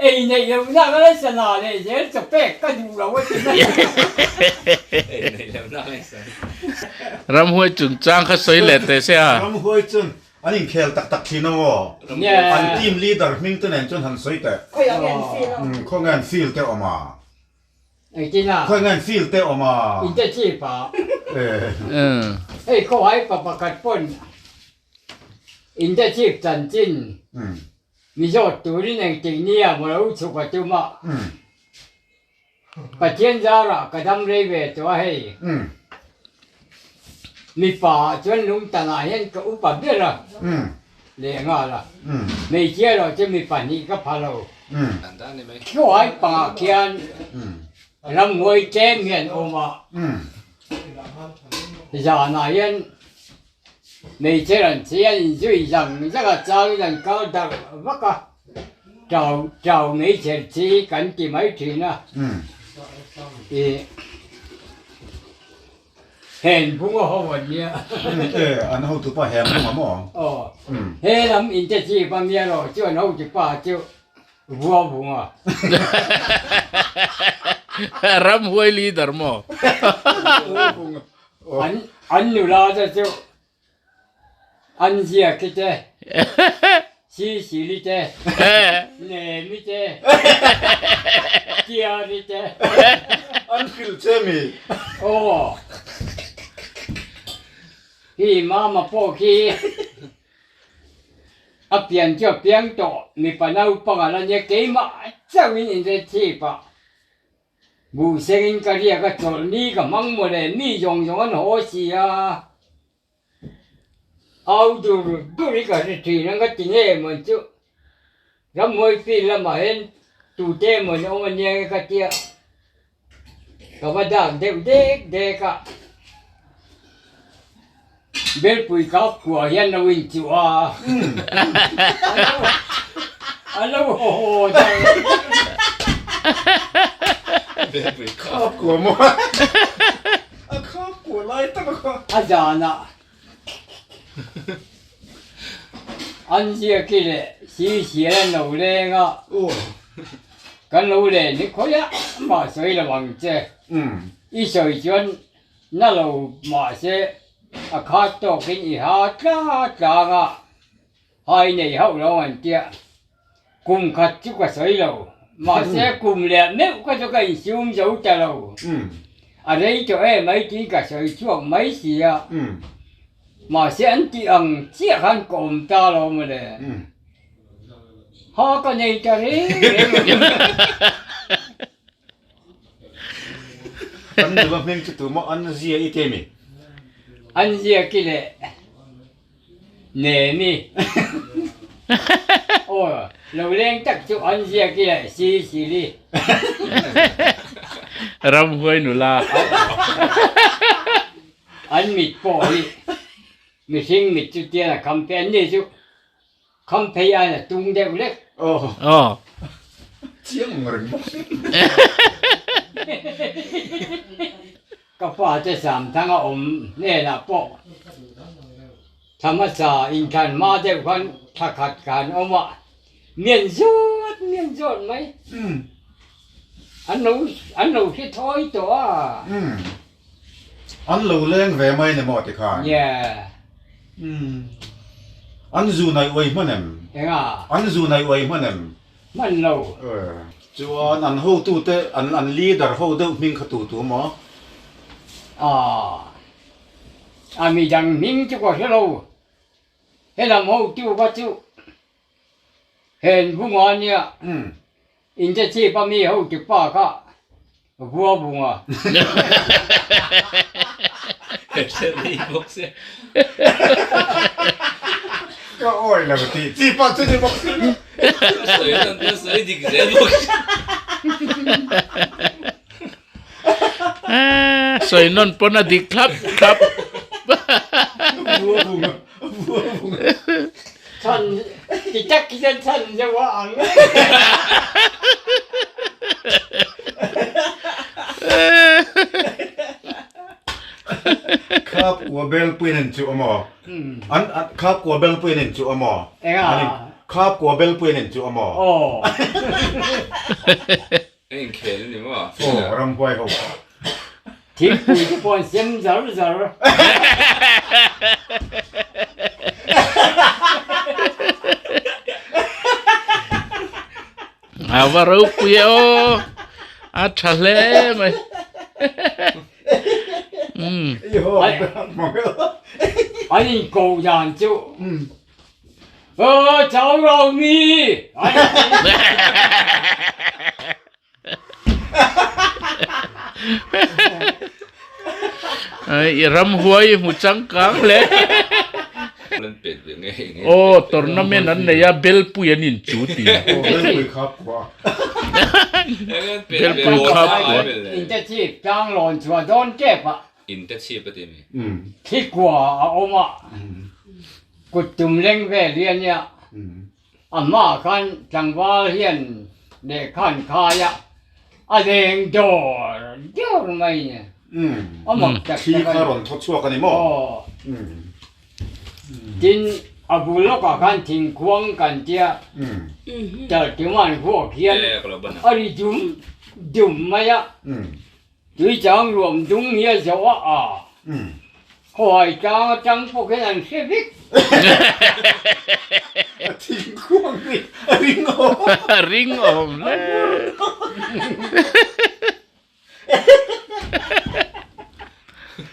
Ei neih loh nak a sana leh zel chaw pek ka duh lo a ti mai. Ei neih loh nak a sana. Ramhuai chungchang kha sawi leh teh se a. Ramhuai chuan an inkhel tak tak thin a maw? An team leader hming te nen chuan han sawi teh. Khawnge an field te awm a? Khawnge an field te awm a? Inte chief a. Hei khawhai pa pakhat pawn inte chief chanchin Mi zawt turin engtik nia maw lo chhuk a tum a, Pathian zarah ka dam rei ve tawh a hei. Mipa ah chuan lungtan ah hian ka upa ber a leh nghal a, hmeichhia erawh chu mi pahnih ka pha lo. Thuai pangah khian ramhuai tlem hian awm a, zanah hian Hmeichhe ran chi an inzui zang zang a changin an kal darh vak a, chau chau hmeichhe chi kan ti mai thin a, ih hen bung a ho an nia. E an hotupa hen bung a maw? Aw, he lam inte chi pa mia erawh chu an hotupa chu vua bung a. Ramhuai leader maw? Vua bung a. An nula te chu an ziak i te, Sisili te, Nemi te, Tiari te. An hrilh che mi? Aw. Hi mama pawh khi a pian chu a piang tawh, mipa naupang a la nia, keimah chauhin inrethip a. Buh sengin ka riak a chawlh ni ka hmang maw le, mi zawng zawng an haw si a, au dur dur hi ka hre thin ang ka ti nge maw chu, ramhuai field lamah hian tute emaw an awm ania nge ka tia, ka va dak deuh dek dek a, Belpui kap kua hian lo inchuh a, a lo haw haw deuh. Belpui kap kua maw? A kap kua lai tak a kha. A zanah an ziak i leh sisial an lo leng a, kan lo len hi khawiah mah sawi lo ang che. I sawi chuan Na lo mahse a khat tawkin i ha tla tlang a, hai nei hauh lo an tia. Kum khat chu ka sawi lo, mahse kum leh meuh kha chu ka insum zo ta lo. A rei tawh em mai tiin ka sawi chhuak mai si a, mahse an tih ang chiah khan ka awm ta lo mawle. Ha ka nei ta reng reng a. Kan nula hming chu tumaw an zia i ti mi? An zia ki leh nemi. Aw, lo leng tak chu an zia ki leh si sili. Ramhuai nula. An mit pawh hi mihring mit chu tian a kham phei, an ni chu Kham phei aiin a tung deuh lek. Aw. Chiang reng bawk. Ka pa te Samthang a awm hnenah pawh thla hmasa inthlan hma deuh khan thla khat khan awm a, mian zawt mian zawt mai. An lo an lo hre thawi tawh a. An lo leng ve mai ni maw tikhan? Yeah. An zu naih uai hman em? Enga? An zu naih uai hman em? Hman lo. Chuan an hotute, an an leader ho deuh hming kha tu tu maw? Ah. A midang hming chu ka hre lo. Helam hotu kha chu Hen bunga nia inte chip a mi ho ti pa kha vua bunga. Ka awi lo tih chi pah chu ni bawk si lo. Sawi lan chuan sawi dik zel bawk si. Sawi nawn pawn a dik thlap thlap. Vua bunga. Chhan ti tak hian chhan deuh a ang. Khap kua bel puin an chuh a maw? An khap kua bel puin an chuh a maw? Enga? Kha kua belpui an inchuh a maw? Aw. A inkhel a ni maw? Aw, ramhuai ho kha. Thingpui te pawh an sem zar zar. A va ropui e aw, a tha hle mai. An inkoh dan chu Aw chau lo mi! I ramhuai i hmu changkang hle. Aw tournament an nei a belpui an in chu ti. Belpui khap kua. Belpui khap kua. Inte chip tlang lawn chhuah dawn tep a. Inte chip a ti mi. Thli kua a awm a. Kut tum leng vel hi a nia. A hmaah khan tlangval hian lehkha an khai a, a leng dawr dawr mai a ni. A mak tak tak a ni. Thli kha rawn thaw chhuak a ni maw? Aw. Tin, a bul lawkah khan thingkhuang kan tia, tartuman huak hian a ri dum dum mai a. Tuichang ruam dung hi a zawh a a. Khawhai tlang atang pawh khian an hre vek. A thingkhuang hi a ring awm. A ring awm hle.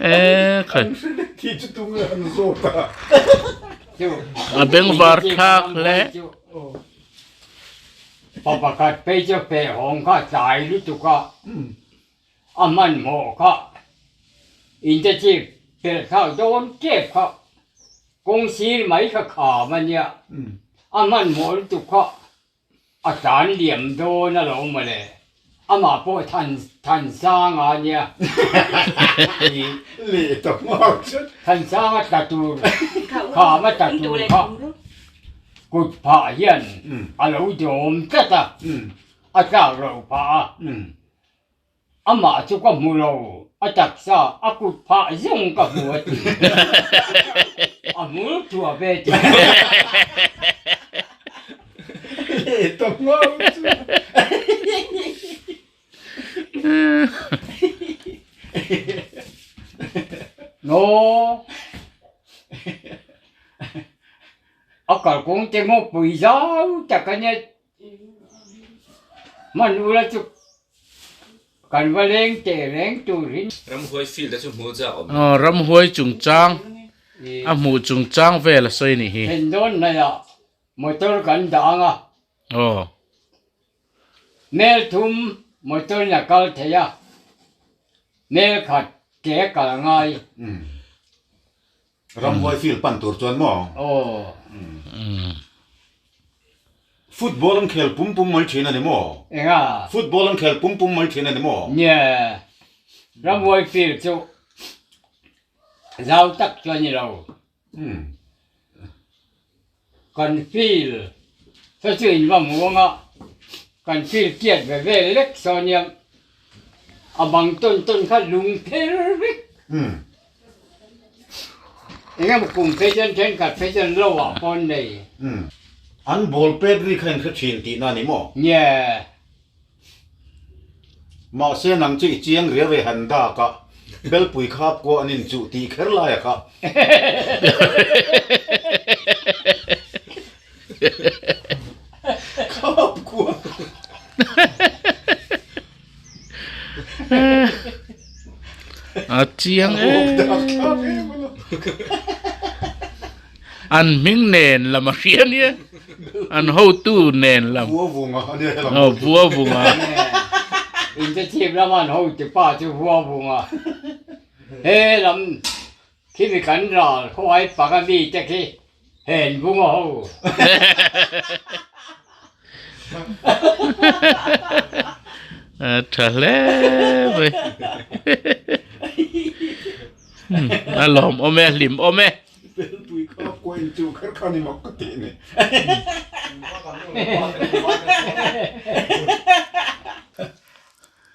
E khai. An hre vek tih chu tunge an zawt a. A bengvar thlak hle. Pa pakhat phei chu fehawm kha tlai lutuk a, a hmanhmawh kha inte chip pelh thlak dawn tep kha kawng sir mai kha kham a nia, a hmanhmawh lutuk kha a tlan liam dawn a lo mawle, amah pawh than Thansanga a nia. Thansanga tla tur kham a tla tur kha kut phah hian a lo dawm tlat a, a tlak loh phah a, amah chu ka hmu lo, a taksa a kut phah zawng ka hmu a ti, a hmul thuah ve ti. Naw a kalkawng te ngawpui zau tak a nia hman ula chu kan va leng teh reng tur hi. Ramhuai field a chu hmuh chak awm. Aw ramhuai chungchang a hmuh chungchang vel a sawi nih hi. Thlen dawn hnaiah motor kan dah ang a. Aw. Mel thum motor in a kal thei a, mel khat ke a kal ngai. Ramhuai field pan tur chuan maw? Aw. Football an khel pum pum mai thin a ni maw? Enga? Football an khel pum pum mai thin a ni maw? Nia, Ramhuai field chu zau tak chu a ni lo. Kan field saw chu in va muang a, kan field tiat ve vel lek saw nia a bang tawn tawn kha lung pher vek. Eng emaw kum phei chuan thenkhat phei chuan lo ah pawh an nei. An ball pet ri kha in hre thin tihna a ni maw? Nia. Mahse nang chu i chiang riau e han dak a, belpui khap kuah an inchuh tih kher lai a kha. Khap kuah. A chiang em. An hming nen lam a hria nia. An hotu nen lam. Vua vunga a nia helam. Aw vua vunga. Inte chhip lama an hotu pa chu vua vunga. He lam khi mi kan ral khawngaih pak a mi te khi hen vunga ho. A tha hle mai. A lawm awm e, hlim awm e. Belpui kha kuain chu kher kha ni mak ka tih ni.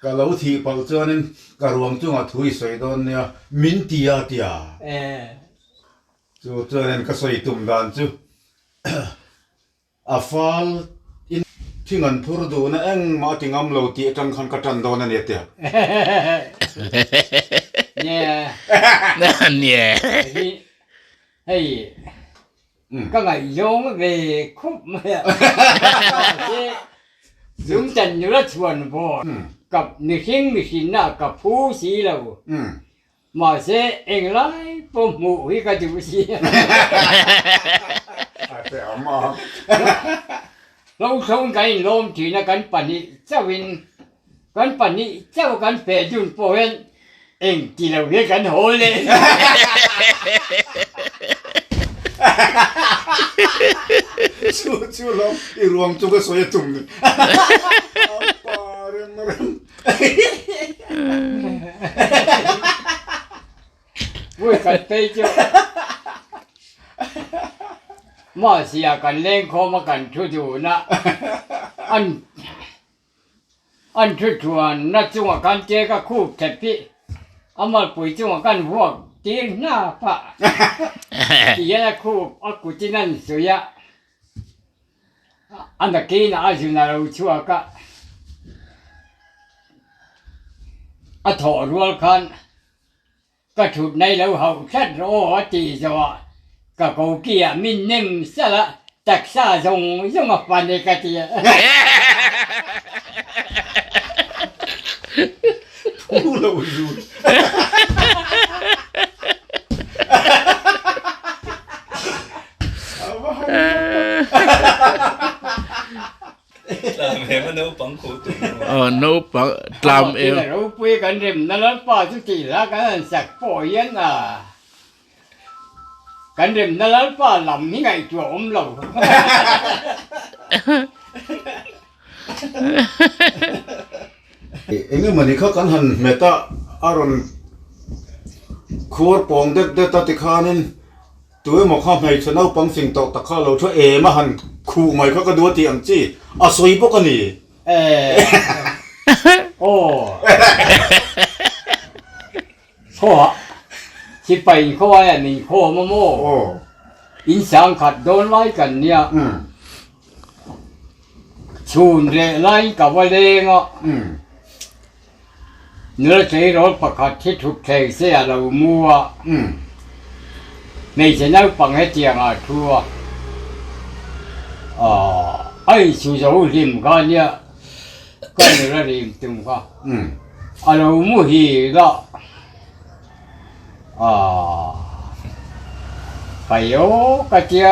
Ka lo thih palh chuanin ka ruang chungah thu i sawi dawn nia, min ti a tia. Chu chuanin ka sawi tum dan chu. A fal in thing an phur duhna engmah a ti ngam lo tih atang khan ka tan dawn a ni a tia. Nia. Hei ka ngaihzawng ve khup mai a. Mahse lungchan nula chhuan vawr ka mihring mihrinna ka phu si lo. Mahse englai pawh hmuh hi ka duh si a. Hlauthawng kan inlawm thin a, kan pahnih chauhin, kan pahnih chauh kan feh dun pawh hian eng ti lo hian kan haw leh. Chu chu lo i ruang chu ka sawi a tum ni. Apa rem rem. Vui khat phei chu Mahsia kan lengkhawm a kan thu dun a, an an thu thuanna chungah khan che ka khup thep hi a malpui chungah khan vuak tir hnap a, tihian a khup a kutin an suih a. A nakinah a zun a lo chhuak a, a thawh rual khan ka thut nai lo hauh tlat rawh aw a tih zawhah ka koki ah min nem salh a, taksa zawng zawng a pan e ka ti a. Phu lo zun. Tlam em a naupang kho tum. Aw naupang tlam em. Ropui kan remna lalpa chu tih hla kan han sak pawh hian a kan remna lalpa lam hi ngaihtuah awm lo. Engemaw ni kha kan han hmet a, a rawn khuar pawng det det a tikhanin Tu emaw kha hmeichhe naupang fing tawh tak kha lo thu em a han khuh mai kha ka duh a tih ang chi a sawi bawk a ni. Aw. Khaw sipai khaw aia min khawm a maw? Aw. In sang khat dawn lai kan nia. Chhun leh lai ka va leng a. Nula tleirawl pakhat hi thut thleng se a lo mu a, hmeichhe naupang hetiang ah thu a, a insu zo hlim kha nia ka nula rim tum kha a lo mu hil a, Khaio ka tia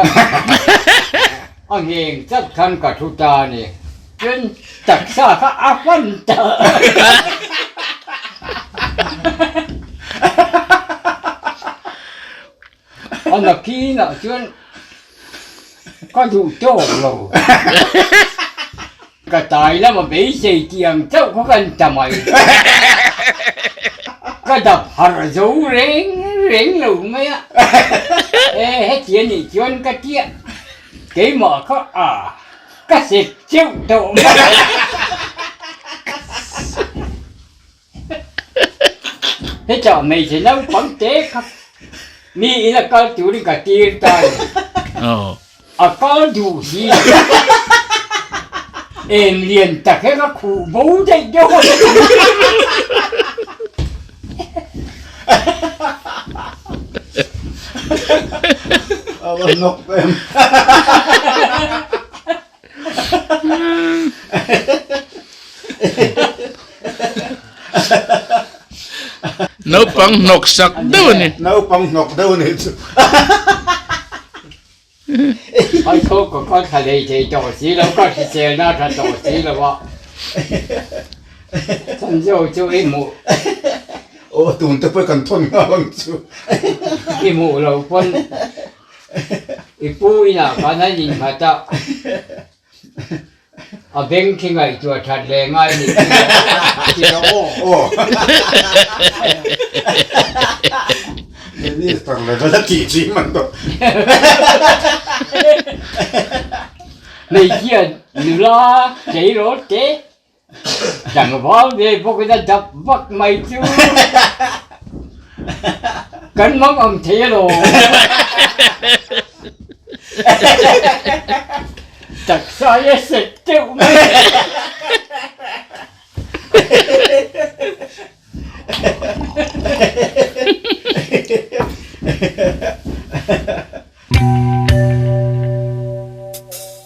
a ngheng chat khan ka thu ta a ni. Chuan taksa kha a hman ta. A nakinah chuan ka duh tawk lo. Ka tai lama beisei tih ang chauh kha kan ta mai. Ka dap harh zo reng reng lo mai a. E heti a nih chuan ka tia keimah kha a ka sek cheuh tawh mai. Hetah hmeichhe naupang te kha mi ina kal turin ka tir ta a ni. A kal duh hi em lian tak he ka khuh bo daih deuh a. A va hnawk em. Naupang hnawk sak deuh a ni. Naupang hnawk deuh a ni chu. Ai khaw ka kal thla lei thei tawh si lo, ka hriselna a tha tawh si lo a. Sanjo chu i hmuh. Aw tun te pawh kan thawn nghal ang chu. I hmuh lo pawn. I pu inah khan an innghat a, a beng khi ngaihtuah that leh ngai ni ti rawh aw. Minister level a tih chi man tawh. Hmeichhia nula tleirawl te Tlangval ve bawkin a dap vak mai chu kan mang ang thei alawm. Sai a set teuh mai.